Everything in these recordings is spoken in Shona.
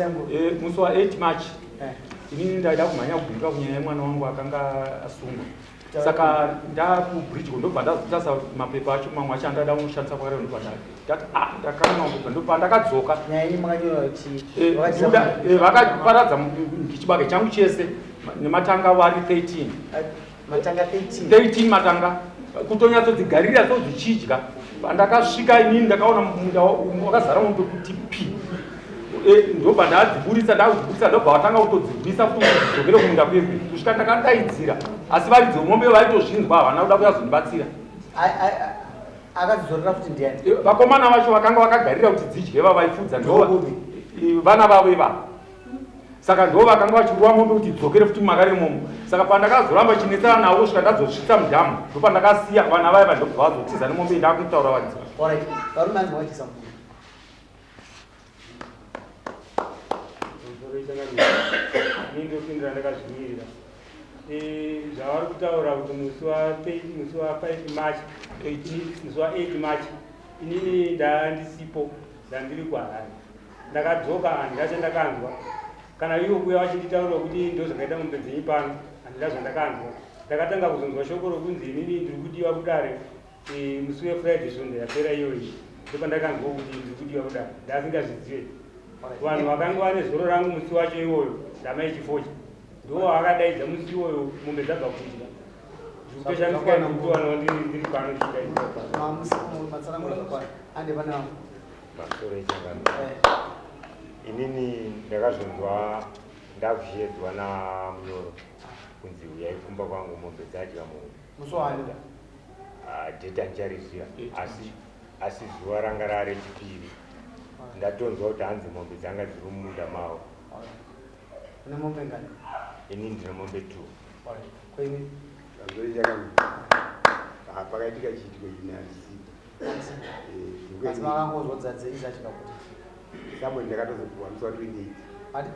Eh, musi wa 8 March inini ndaida kumhanya kubhindura kunyaya yemwana wangu akanga asungwa saka ndakubridge ndobva ndazotasa mapepa acho mamwe acho andada kunoshandisa kwakare ndobva ndati ah ndakanwa kubva ndobva ndakadzoka eh, eh, vakaparadza chibage changu chese nematanga vari 13 matanga 13 13 matanga kutonyatsodzigarira so dzichidya pandakasvika inini ndakaona munda wakazara mombe kuti pi e, ndobva ndadziburitsa ndakudziburitsa ndobva watanga kutodzibvisa futi kudzokere kumunda kuye kuye kusvika ndakadaidzira asi varidzi vemombe vaitozvinzwa havana kuda kuyazondibatsira Akadzidzorera futi ndiani? Eh, vakomana vacho vakanga vakagarira kuti dzidye vavaifudza ndo vana vavo ivava saka ndo vakanga vachirova mombe kuti idzokere futi mumakare imomo saka pandakazoramba chinetsana navo kusvika ndadzosvitsa mudhamu ndopandakasiya vana vaya vandobva vazotiza nemombe ndakutaura varidzi Ndopindura ndakazvimirira eh, zvavari kutaura kuti musi wa 5 March musi wa 8 March inini ndandisipo ndandiri kuHarare ndakadzoka handina chandakanzwa kana ivo kuya vachinditaurira kuti ndozvakaita mombe dzenyu pano handina zvandakanzwa ndakatanga kuzonzwa shoko rokunzi inini ndiri kudiwa kudare e, musi wefriday svondo yapera iyoyi ndopandakanzwa kuti ndiri kudiwa kudare ndasingazvizive vanhu vakanga vane zoro rangu musi wacho iwoyo ndamai chifocha ndo akadaidza musi iwoyo mombe dzabva kudya zvikutoshamisika nekuti vanhu ndiri pano ndichidaidzwa pano Masoro echangano. Inini ndakazonzwa ndakushedzwa naMunyoro kunzi huyai kumba kwangu mombe dzadya mombe. Musi wani? Ah, date handichariziva asi asi zuva ranga rarechipiri ndatonzwa kuti hanzi mombe dzanga dziri mumunda mavo. Une mombe ngani? Inini ndine mombe two. Koimi? Masoro echangano. Ah, pakaitika chiitiko ini handisipo. Asi makangozodza dzenyu dzachika kuti. Samwe ndakatozopuwa musi wa 28. Ati?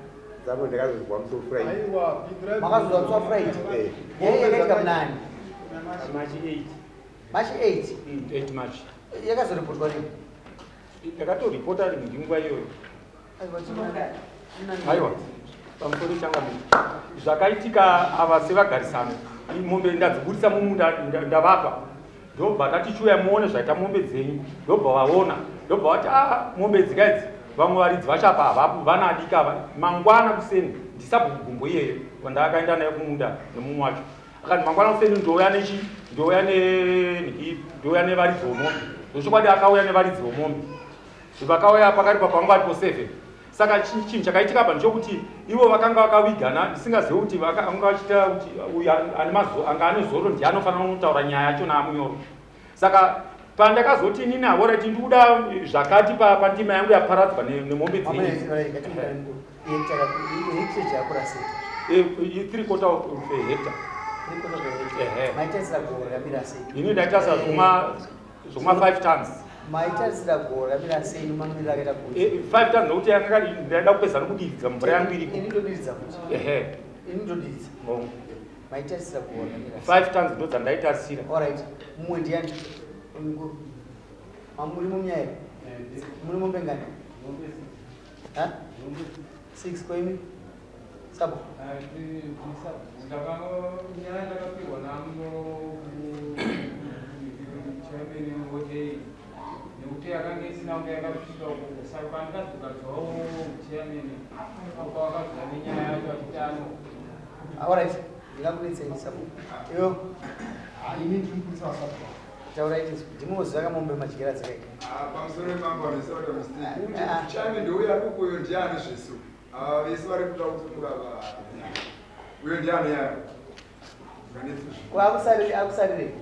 Samwe ndakazopuwa musi wa Friday. Aiwa, pindurai. Makazodza musi wa Friday? Eh. Yeye yakaitika munani? March 8. March 8? 8 March. Yakazoripotwa rini? Ndakatoripota rini nguva iyoyo. Aiwa, pamusoro changamire. Zvakaitika ava sevagarisano, mombe ndadziburitsa mumunda ndavapa. Ndobva ndati chiuya muone zvaita mombe dzenyu. Ndobva vaona. Ndobva vati ah mombe dzika idzi vamwe varidzi vachapa havapo vanadika ava. Mangwana kuseni ndisabhuku gumbo iyeyo wandakaenda naye kumunda nemumwe wacho. Akati mangwana kuseni ndouya nechi ndouya ne ndouya nevaridzi vomombe. Ndochokwadi akauya nevaridzi vomombe. Vakauya pakati pavanga varipo 7 saka chinhu chakaitika apa ndechokuti ivo vakanga vakavigana ndisingazive kuti vanga vachiita kuti uyu ane mazo anga ane zoro ndiye anofanira kunotaura nyaya yacho naamunyoro saka pandakazoti inini havorati ndikuda zvakati pandima yangu yaparadzwa nemombe dzenyu three quarter of a hectare ini ndaita zvuma Zvoma 5 tons. Maitarisira goho ramira sei nemamiriro akaita goho? 5 tons nokuti yanga ndaida kupedza nokudiridza mvura yangu iripo. Ini ndodiridza futi. Ehe. Ini ndodiridza. Bongo. Maitarisira goho ramira sei? 5 tons ndodzandaitarisira. All right. Mumwe ndiani? Mukuru. Mamuri munyaya here? Muri mombe ngani? Mombe 6. Ha? Mombe 6 ko imi? Sabo. Nyaya ndakapihwa nachairman weOA nekuti yakanga isina kunge yakasvika uko saka pandikadzoka chairman uko wakabva nenyaya yacho achiti ano. Alright, ndingakunetsei sabo. Iyo. Ini ndiri mupurisa wasabo. Taurai tizwe. Ndimoziva kamombe madyira dzakaita. Ah, pamusoro pemambo vanoisa kuita mistake. Chairman ndouya ari kukoyo ndiani zvesu. Ah, vese vari kuda kusunga va uyo ndiani yaro Ko akusarire akusarire.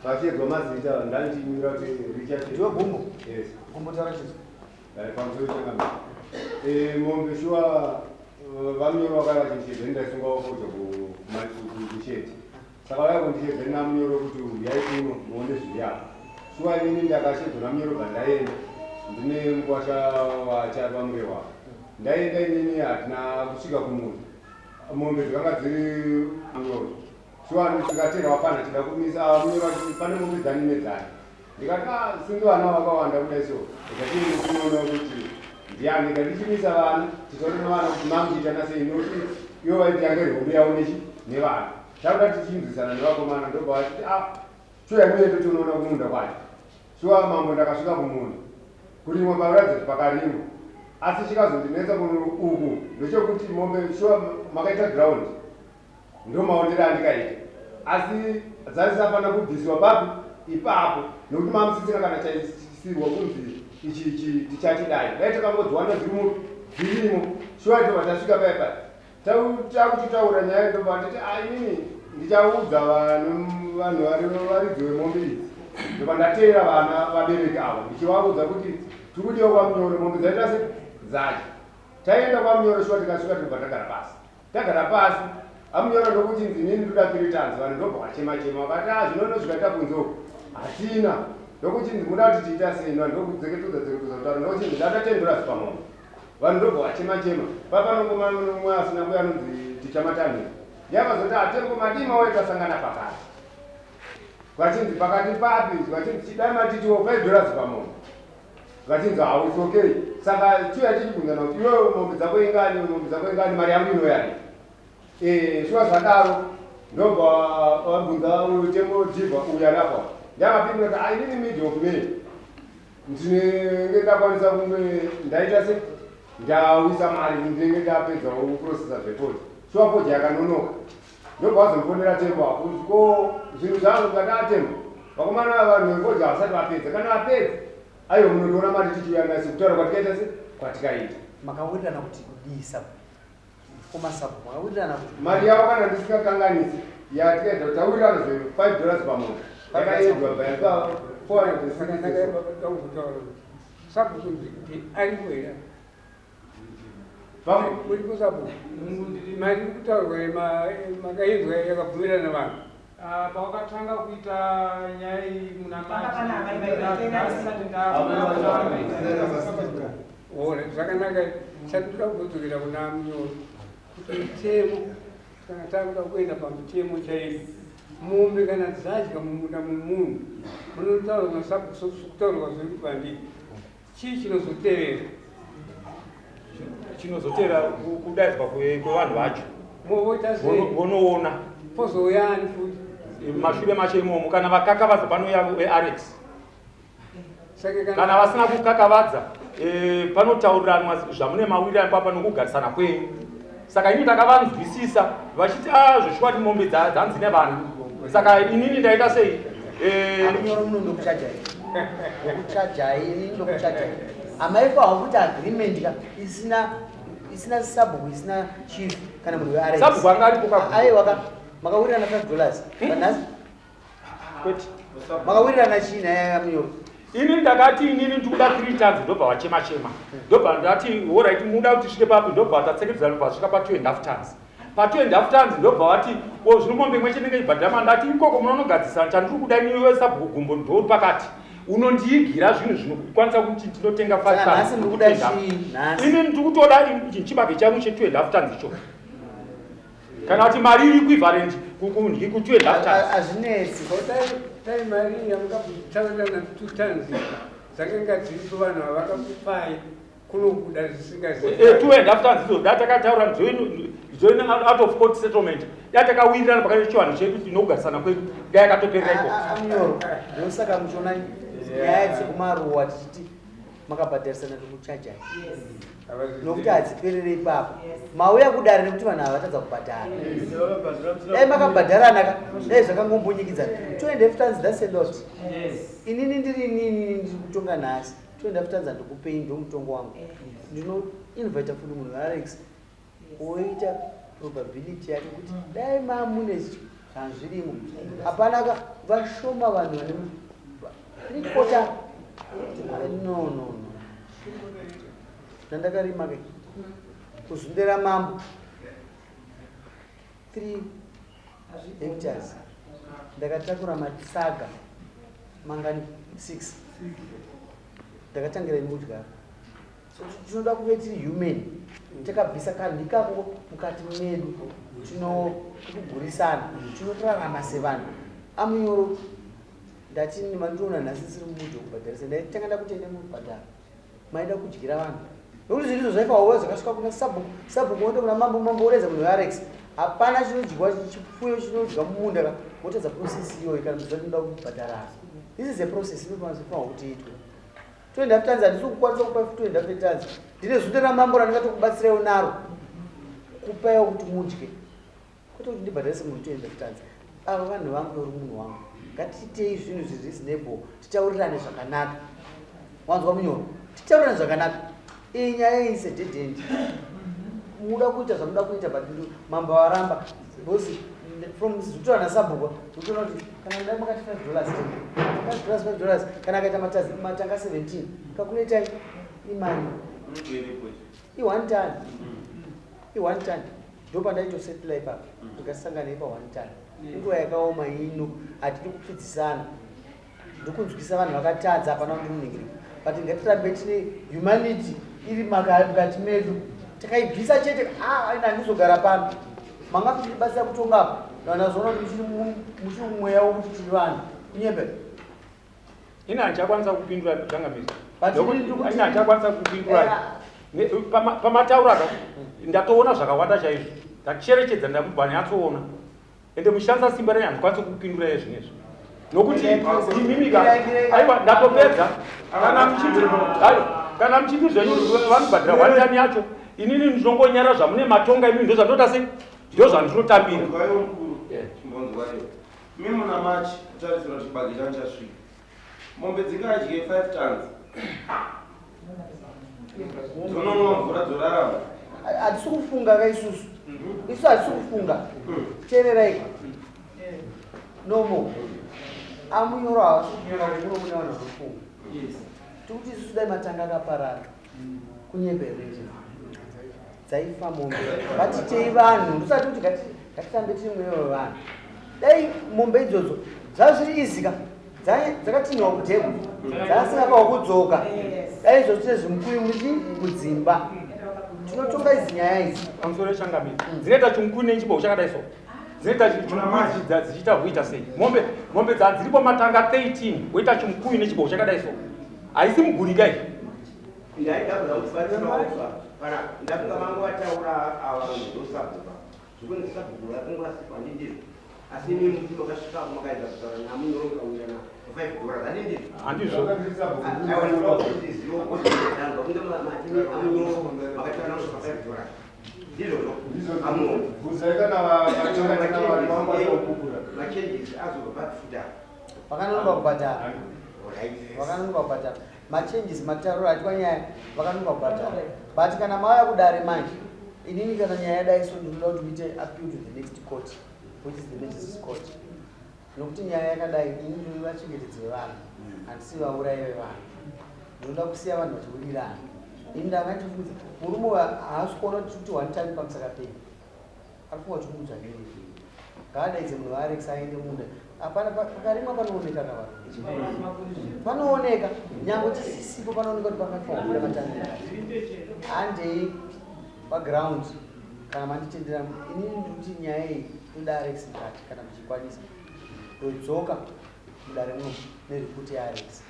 Vachedzwa mazita ndandinyura kuti Richard. Ndiwe gumbo. Yes. Gumbo taura chizwe. Dai pamusoro changamire. Eh mombe shuwa vanyoro vakaya vachindichedza ndaisunga wafoja kushedi. Saka vaya kundishedza namunyoro kuti uyai kuno muone zviri apa. Shuwa inini ndakashedzwa namunyoro bva ndaenda. Ndine mukwasha wacharwa murewa. Ndaenda inini hatina kusvika kumunda. Mombe dzakanga dziri munyoro. Shuwa ndikateera wapana chida kumisa munyoro achiti pane mombe dzani nedzani. Ndikati ah, singe vana vakawanda kudai so ndikati tinoona kuti ndiani. Ndikati tichimisa vana titaure nevana kuti mamuchiitana sei, nokuti ivo vaiti yange iri hombe yavo nechi nevana. Takuda tichinzwisana nevakomana, ndobva vachiti ah, chiuya muende tonoona kumunda kwacho. Shuwa mambo, ndakasvika kumunda, kurimwa paratidza kuti pakarimwa, asi chikazondinetsa kuno uku ndechekuti mombe shuwa makaita ground, ndo maonero andikaita, asi dzaisafanira kubviswa papi ipapo, nokuti mamusisina kana chaisirwa kunzi ichi ichi tichachidai. Dai takangodziwana dzirimo dzirimo, shuwa tobva tasvika paya paya takuchitaura nyaya, ndobva titi a inini ndichaudza vanhu vanhu vari varidzi vemombe idzi. Ndobva ndateera vana vabereki avo ndichivaudza kuti tiri kudiwa kwaMunyoro, mombe dzaita se dzacho. Taenda kwaMunyoro, shuwa tikasvika, tobva tagara pasi. Tagara pasi, aMunyoro ndokuti inini ndoda 3 tons. Vanhu ndobva vachema chema, vakati a zvinono zvikaita kunze uku hatina. Ndokuchinzi muda kuti tiita sei? Vanhu ndokudzeketudza dzeketudza kutaura, ndokuchinzi ndada $10 pamombe. Vanhu ndobva vachema chema. Papanongomamwe asina mbuya anonzi Tichamatanhira yakazoti atembo madima waye tasangana pakati. Vachinzi pakati papi? Vachinzi chidai matitiwo $5 pamombe. Vachinzi hau, it's okay. Saka chiuya tichibvunzana kuti iwewe mombe dzako ingani, mombe dzako ingani, mari yangu inoyani. Shuwa zvadaro ndobva vabvunza uyu Tembo Dhivha uyu ari apa, ndakapindura kuti ah, inini mid of May ndinenge ndakwanisa kunge ndaita se ndawisa mari, ndinenge ndapedzawo kuprocessa zvefodya. Shuwa fodya yakanonoka. Ndobva vazondifonera Tembo apo kuti ko zvinhu zvangu, ndikati aTembo, vakomana vanhu vefodya havasati vapedza, kana vapedza aiwa munotiona mari tichiuya nayo sekutaura kwatikaita se kwatikaita. Makawirirana kuti kudii kumasabhuku? Makawirirana kuti mari yavo, kana ndisingakanganisi, yatikaita tawirirana zve $5 pamombe yakaendwa by 460. Kutaura kuti sabhuku aripo here? Uripo sabhuku? Mari iri kutaurwa makainzwa yakabvumirana vanhu? Ah, pawakatanga kuita nyaya iyi muna March. Ona, zvakanaka. Chandinoda kudzokera kuna Munyoro kuti mutemo, kana takuda kuenda pamutemo chaipo, mombe kana dzadya mumunda memunhu, munotaurwa nasabhuku sokutaurwa zviri kubandika, chii chinozotevera? Chinozotevera kudaidzwa kwevanhu vacho. Movoita sei? Vonoona. Pozouyani futi? Mashure macho imomo, kana vakakavadza, panouya veRX. Saka kana vasina kukakavadza, panotauriranwa zvamune mawirirano papa nokugarisana kwenyu. Saka ini ndakavanzwisisa vachiti a zveshuwa ti mombe dzanzi nevana, saka inini ndaita sei? Munyoro muno ndokuchajai, ndokuchajai, inini ndokuchajai. Hamaifawo kuti agreement ka isina sabhuku, isina chief kana munhu weRX. Sabhuku anga aripo ka. Aiwa ka, makawirirana $5 panhasi? Kwete. Makawirirana chii naye Munyoro? Ini ndakati inini ndikuda 3 tons, ndobva vachema chema, ndobva ndati alright, muda kuti tisvike papi? Ndobva tatsekedzana, ndobva vasvika pa 2.5 tons. Pa 2.5 tons ndobva vati o zvino mombe imwe chenenge ibhadhara. Ndati ikoko munonogadzisana. Chandiri kuda iniwe sabhuku Gumbo ndouri pakati, unondiigira zvinhu zvinokwanisa kuti ndinotenga 5 Saka nhasi tons. muri kuda chii nhasi? Ini ndiri kutoda chibage changu che 2.5 tons icho, kana kuti mari iri equivalent ku 2.5 tons. Hazvinetsi. Tai mari yamukataurirana 2 tons dzakanga dziripo, vanhu havakakupai kunobuda zvisingazivi. 2.5 tons idzo da takataura join out of court settlement, da takawirirana pakati chivanhu chedu nokugarisana kwedu, da yakatoperera ikoko. Amunyoro, ndosaka muchiona nyaya dzekumaruwa tichiti makabhadharisana tikuchajai, nokuti hadziperere ipapo. Mauya kudare nekuti vanhu ava vatadza kubhadhara. Dai makabhadharana ka, dai zvakangombunyikidzana. 2.5 tons, that's a lot. Inini ndiri inini ndiri kutonga nhasi, 2.5 tons handikupei, ndo mutongo wangu. Ndinoinvita futi munhu weRX oita probability yake kuti dai mamune zvanzvirimo. Hapana ka, vashoma vanhu vane three quarter. No, no, no, ndandakarima ke kuzundera mambo 3 hectares, ndakatakura matsaga mangani? 6. Ndakatangira ini kudyara. So tinoda kuve tiri human, takabvisa kanhu ikako mukati medu, tinokugurisana, tinotorarama sevanhu. Amunyoro. Ndati mandiona nhasi ndisiri mumudhi wekubhadharisa, ndaitanga ndakuti ende mubhadhara. Maida kudyira vanhu. Nokuti zvinhu izvo zvaifa wauya zvakasvika kuna sabhuku, sabhuku woenda kuna mambo, mambo woredza munhu weArex. Hapana chinodyiwa chipfuyo chinodya mumunda ka wotadza process iyoyo kana muziva tinoda kubhadharana. This is a process inofanirwa kuti iitwe. 2.5 tons handisi kukwanisa kupa 2.5 tons. Ndine zunde ramambo randingatokubatsiraiwo naro kupaiwo kuti mudye. Kwete kuti ndibhadharise munhu 2.5 tons. Ava vanhu vangu uri munhu wangu. Ngatiitei zvinhu zviri reasonable, titaurirane zvakanaka. Wanzwa munyoro? Titaurirane zvakanaka. Iyi nyaya iyi is a dead end. Muda kuita zvamuda kuita but mambo varamba. Because from zvitaura nasabhuku utoona kuti kana dai makati $5 $5 $5 kana akaita matanga 17 calculate imari i 1 ton i 1 ton ndopandaitosetla ipapo ndikasangana ipa 1 ton. Inguva yakaoma ino, hatidi kupfidzisana. Ndokunzwisa vanhu vakatadza, hapana kundinoningirika, but ngatirambe tine humanity iri mukati medu. Takaibvisa chete, ina handizogara pano. Manga muchitibatsira kutonga apa, ndazoona kuti muchiri mumweya wokuti tiri vanhu kunyepe. Ina handichakwanisa kupindura changamire. Ina handichakwanisa kupindura pamatauro aka. Ndatoona zvakawanda chaizvo, ndacherechedza, ndamubva nyatsoona. Ende mushandisa simba renyu, handikwanisi kukupindurai zvinezvi nokuti imimika. Aiwa, ndatopedza. Kana muchiti aiwa, kana muchiti zvenyu vanobhadhira one time yacho, inini ndinongonyara zvamune matonga imimi, ndozvandoita sei, ndozvandinotambira. Mi muna March kutarisira kuti chibage changu chasvika, mombe dzingadye 5 tons dzononwa mvura dzorarama? Hatisi kufunga ka isusu, isu hatisi kufunga. Teererai, nomo amunyoro havasi kufunga kuti muno mune vanhu vanofunga. Tikuti isusu dai matanga akaparara kunyepereche dzaifa mombe. Ngatitei vanhu, ndisati kuti ngatitambe tiri mweya wevanhu. Dai mombe idzodzo zvazviri izika dzakatinhiwa kudhemu dzasingakawa kudzoka, dai izvo tine zvimukuyu muchi mudzimba tinotonga idzi nyaya idzi. Pamusoro yechangamire, dzinoita chumukuyu nechiboko chakadai so, dzinoita chumukuyu dzichiita kuita sei mombe? Mombe dzadziripo matanga 13, woita chumukuyu nechiboko chakadai so, haisi mugurika iyi. Ndaida kuda kubatsirawo kana ndafunga vangu vataura ava ndosabhuka zvikunzi sabhuku vakangorasika, handindizvo? Asi imi muti makasvikapo makaedza kutaura namunyoro mukawirana $5, handindizvo? Handizvo. Aiwa, ndinoda kuti ndizive kuti kunge matimi amunyoro makataura navo $5, ndizvozvo? Bvunzai kana vangakupupura. Machanges azobva pafuta. Vakanonoka kubhadhara, vakanonoka kubhadhara machanges matauro aitwa nyaya, vakanonoka kubhadhara. But kana mauya kudare manje, inini kana nyaya yadai so ndinoda kuti muite appeal to the next court, which is the magistrates court, nokuti nyaya yakadai, ini ndiri vachengetedzi vevanhu, handisi vaurai vevanhu. Ndinoda kusiya vanhu vachiwirirana. Ini ndanga ndichifungidza murume uyu haasi kuona kuti kuti one time pamusaka penyu ari kufunga kuti kumudzvanyiriri. Ngaadaidze munhu waArex aende munda. Hapana pakarimwa panooneka ka vanhu, panooneka nyange tisisipo, panooneka kuti pakafanwa kubuda matani. Handei paground kana manditendera. Inini ndikuti nyaya iyi toda Alex mukati kana muchikwanisa. Ndodzoka mudare muno neripoti yaAlex,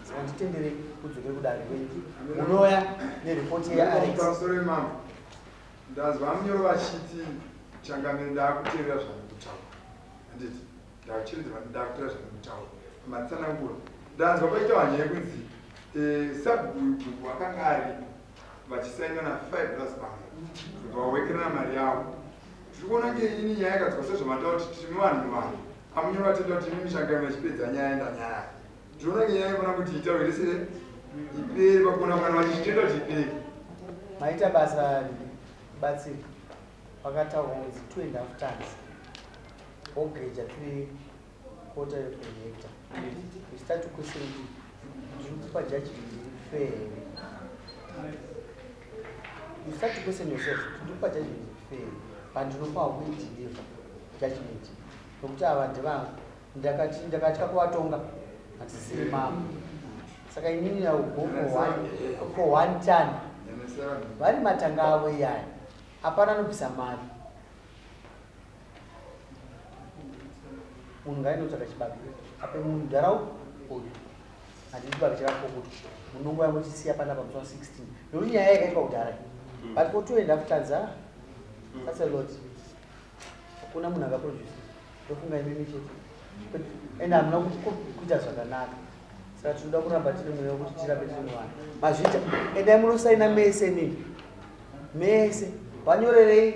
saka nditenderei kudzoke kudare kwenyu munoya neripoti yaAlex. Pamusoro yemambo, ndanzwa munyoro vachiti changamire ndaakuteerera zvamukutaura, handiti? Ndakucheredzera, ndakuteera zvamukutaura matsanangura. Ndanzwa paita vanhu yekunzi sabhuku akanga aripo vachisaina na5 plus pamwe vawekerana mari yavo. Tiri kuona ngeini nyaya yakadzwa sezvamataura kuti tiri muvanhu muvanhu. Amunyoro vatenda kuti imi changamire vachipedza nyaya enda nyaya. Tinoona ngenyaya yekuona kuti itaure rese ipere pakuona kana vachizvitenda kuti ipere. Maita basa batsiri. Vakataurwa kunzi 2.5 tons wogeja 3/4 of an hectare. You start to question kuti ndiri kupa judgment iri fair here. You start to question yourself kuti ndiri kupa judgment iri fair here, but ndinofanwa kuideliver judgment nokuti ava ndevangu. Ndakati ndakatya kuvatonga, handisisiri mambo. Saka inini I will go for one ton. Vari matanga avo iyaya, hapana anobvisa mari. Munhu ngainotsvaga chibage ape mudhara uyu. Handidi chibage chakakokotwa. Munongo yangu chisiya panapa musi wa 16. Nokuti nyaya yakaitwa kudhara. But for 2.5 tons, ah, that's a lot. Hakuna munhu akaproduce. Ndofunga imimi chete. And hamuna kuita zvakanaka. Saka tinoda kuramba tine mweya wekuti tirambe tiri muvanhu. Mazviita. Endai munosaina mese imimi. Mese. Vanyorerei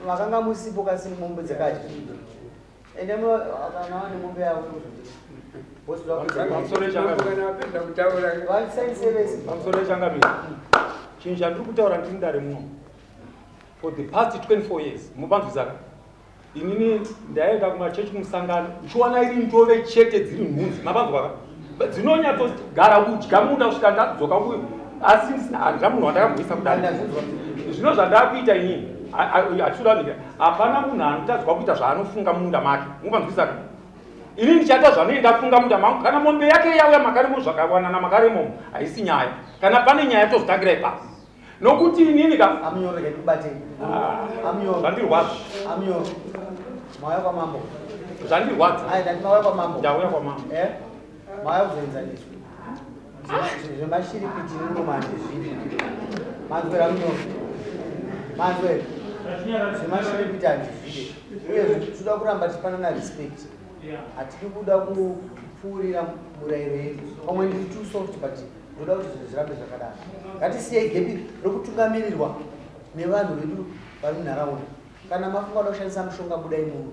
makanga musipo kasi mombe dzakadya. Endai kana vane mombe yavo Pamusoro changamire, chinhu chandiri kutaura ndiri mudare muno for the past 24 years, mupanzwisaka, inini ndaenda kumachechi kumusangano ndichiwana iri ndove chete dziri nhunzi, mapanzwaka, dzinonyatsogara kudya munda kusvika ndadzoka kuyo, asi handina munhu wandakamboisa kudare. Zvino zvandakuita inini hatisudanika, hapana munhu anotadzwa kuita zvaanofunga mumunda make, mupanzwisaka. Ini ndichaita zvanei ndafunga munda mangu. Kana mombe yake yauya makaremo zvakawanana makaremo, haisi nyaya. Kana pane nyaya tozotangira ipapo, nokuti inini ka Amunyoreke ndikubatei. Amunyoro. Zvandirwadza. Amunyoro. Mauya kwamambo. Zvandirwadza. Ai, ndati mauya kwamambo. Ndauya kwamambo. Eh? Mauya kuzoenzaniswa. Zvemashiripiti muno mandizvidi. Manzwera munyoro. Manzwera. Zvemashiripiti handizvidi. Uye tinoda kuramba tichipanana respect. Hatidi kuda kupfuurira murayiro yedu. Pamwe ndiri too soft, but ndoda kuti zvinhu zvirambe zvakadaro. Ngatisiyei gepi rokutungamirirwa nevanhu vedu vari munharaunda. Kana mafunga kuda kushandisa mushonga, budai muno.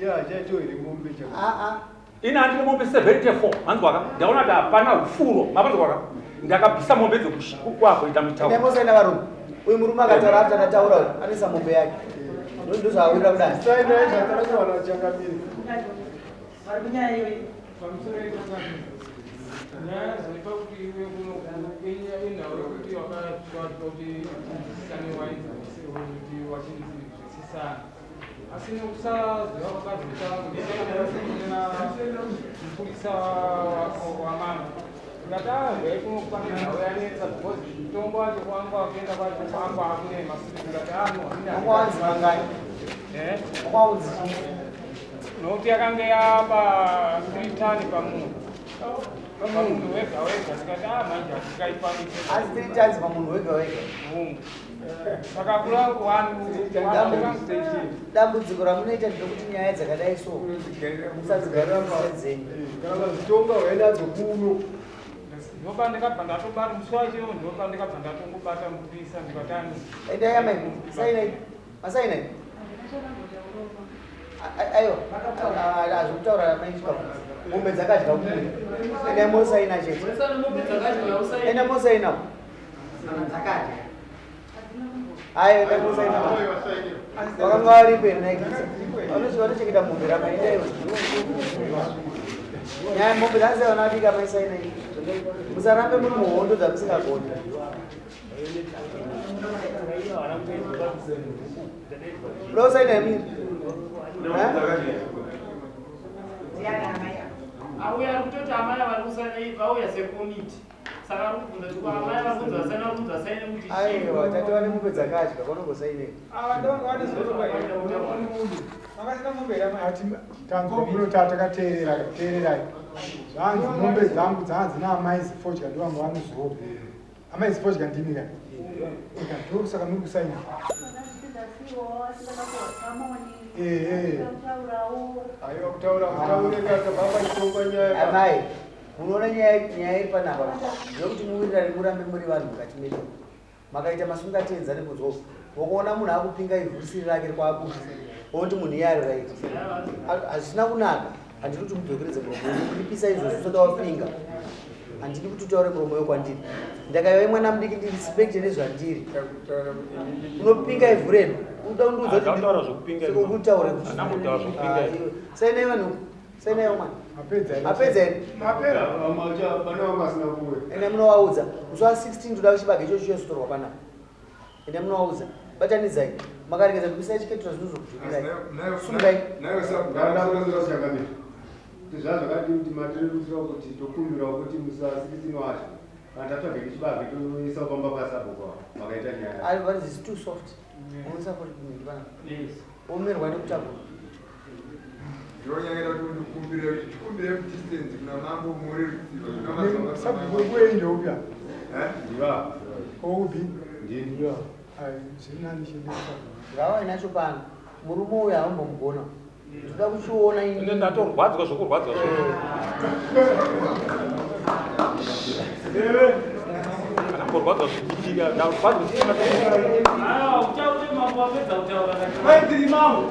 Ya, chaito here mombe? Aa. Ini handine mombe 74, manzwaka. Ndaona kuti hapana ufuro, mapanzwaka, ndakabvisa mombe dzekuavoida mitauro. Endai mosaina varume. Uyu murume akataura after ndataura uyu anoisa mombe yake. Ndozvaawirira kudai. Sainai zvakanyorwa changamire. Vari kunyaya iyoyi. Pamusoro nyaya zoita kuti iwe kuno inhau yekuti wakatwa kuti tinzwisisane, wainzwisirwe kuti wachinzwisisana, asi nekusaziva kwakazoita mupurisa wamambo, ndikati azvai kuno pane nhau yanetsa because mutombo wacho kwanga wakuenda kwacho kwanga akune masiri, ndikati ano. Wanga wanzi mangani? Eh? Wanga wanzi chii? Nokuti yakange yapa 3 tani pamunhu wega wega, ndikati a manje hatikaikwanise. Asi 3 tons pamunhu wega wega? Munhu saka kula one. Dambudziko ramunoita ndekuti nyaya dzakadai so musadzigarira musoro dzenyu. Kana vazitonga wainadzo kuno. Ndopa ndikabva ndatobata musi wacho, ndopa ndikabva ndatongobata mupurisa, ndikati ani. Endai amai, sainai, masainai. Aiwa, hazvikutaura maitwa, mombe dzakadya kumunda. Endai mosaina chete, enda mosaina. Ayo, enda mosaina. Vakanga varipo here naikisa vanochengeta mombe ramaendaiwa nyaya mombe dzanzi vana vadiki amaisaina. Musarambe muri muhondo dzamusingagoni. Uda kusaina imini? Ndiani amai ava? Auya ari kutoti amai vari kusaina, vauya sekomiti, saka ari kubvunza kuti amai vari kunzi vasaina, vari kunzi vasaine kuti chii? Aiwa, tatova nemombe dzakadya kwanombosainei. Ati tanzwa muno takateerera, teererai. Zvanzi mombe dzangu dzanzi naamai Zifodya, ndovamwe vanozova amai Zifodya, ndimi ka ika, ndosaka muri kusaina. Ehe. Aiwa, kutaura kutaure kabva pachitongwa nyaya. Amai, munoona nyaya iri panapa ndeyekuti muwirirane, murambe muri vanhu mukati medu. Makaita masungatenza nekunzwa wokuona munhu akupinga ivhu risiri rake rikwabuda, woti munhu iye ari right, hazvina kunaka. Handidi kuti mudzokeredze muromo wenyu kuripisa izvozvo usati wapinga. Handidi kuti utaure muromo wekwandiri. Ndakaiva mwana mudiki, ndirespecte nezvandiri. Unopinga ivhu redu, unoda kundiudza? Handina kutaura zvekupinga ivhu. Kutaura. Handina kutaura zvekupinga ivhu. Sainai vanhu, sainai mwana. Mapedza here? Apedza here? Mapera. Pane vanga vasina kuuya. Ende munovaudza musi wa16 toda chibage ichocho chozotorwa panapa. Ende munovaudza, batanidzai, makaregedza kuisai chiketura zvinozokudhurirai. Sungai. Ndakuranzira kuti zvazvakadii kuti matirerusira kuti tokumbirawo kuti musi wa16 wacho kana tatsvage chibage toisa pamba pasabhuku vakaita nyaya. But it's too soft. Unoisa for mingi panapa, omerwa nekutakura. Ndinonyanyira kuti undikumbire kuti tikumbire distance kuna mambo murerukirwa. Sabhuku wekuenje upya. Ndiva. Oupi? Ndini. Ai, zvinani chindisa. Ngava inacho pano. Murume uyu haumbomugona. Ndoda kuchiona ini. Ende ndatorwadzwa zvokurwadzwa zvo. Kana kurwadzwa zvichiitika ndarwadzwa zvichiitika. Aiwa, uchaute mambo wapedza kutaura. Mai tiri mambo.